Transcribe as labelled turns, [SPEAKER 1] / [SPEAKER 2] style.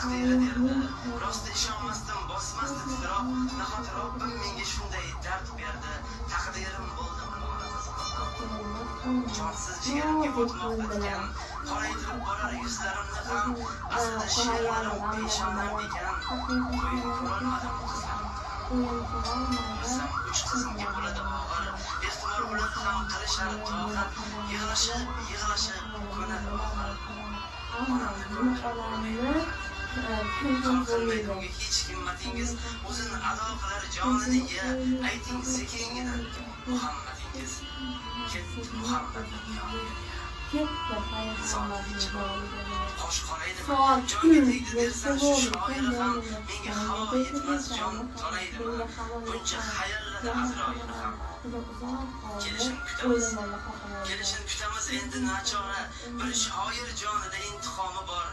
[SPEAKER 1] Taqdiri derdi. Rosti ishonmasdim, bosmasdi titroq. Nahot Robbim menga shunday dard berdi? Taqdirim bo'ldi jonsiz jigarimga botmoq bitgan, qoraytirib borar yuzlarimni g'am. Aslida she'rlarim peshonam ekan, to'yini ko'rolmadim qizlarimni. Bilsam, uch qizimga bo'ladi og'ir. Ehtimol, ular ham qilishar toqat, yig'lashib yig'lashib ko'nadi oxir. Onamni ko'rib bo'lmaydi. Kor qilmaydi unga hech himmatingiz, o'zini ado qilar jonini. Ya, ayting sekingina, Muhammadingiz ketdi Muhammadning yoniga.
[SPEAKER 2] Ketdi payg'ambarning yoniga.
[SPEAKER 1] Qosh qoraydimi,
[SPEAKER 2] Soat
[SPEAKER 1] jonga tegdi dersan shu
[SPEAKER 2] bo'ldi,
[SPEAKER 1] shoiri ham. Menga havo yetmas, jon toraydimi? Buncha hayalladi Azroil ham. Kelishini kutamiz, kelishini kutamiz endi nachora. Bir shoir jonida intiqomi bor.